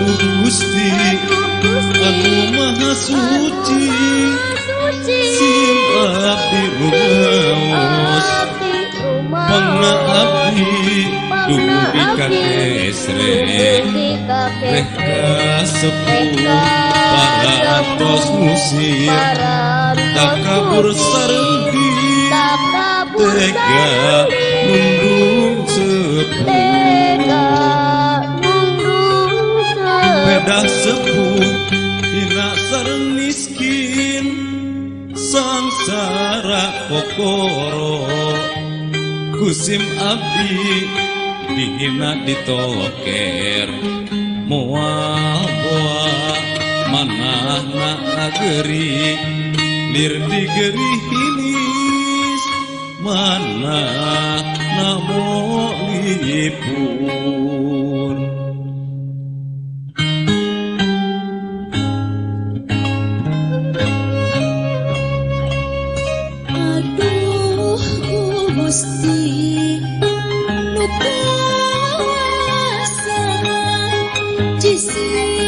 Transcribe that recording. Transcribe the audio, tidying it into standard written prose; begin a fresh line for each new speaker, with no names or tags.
Aduh Gusti anu Maha Suci, sim abdi rumaos, pangna abdi dumugi ka kesrek, reh ka sepuh parantos ngusir, takabur sareng tega nundung sepuh, pedah sepuh hina sareng miskin, sangsara kokoro, kusim abdi dihina ditoker, moal boa manahna ngageri, lir digerihinis manahna molipun.
Aduh Gusti nu kuasa, cisim.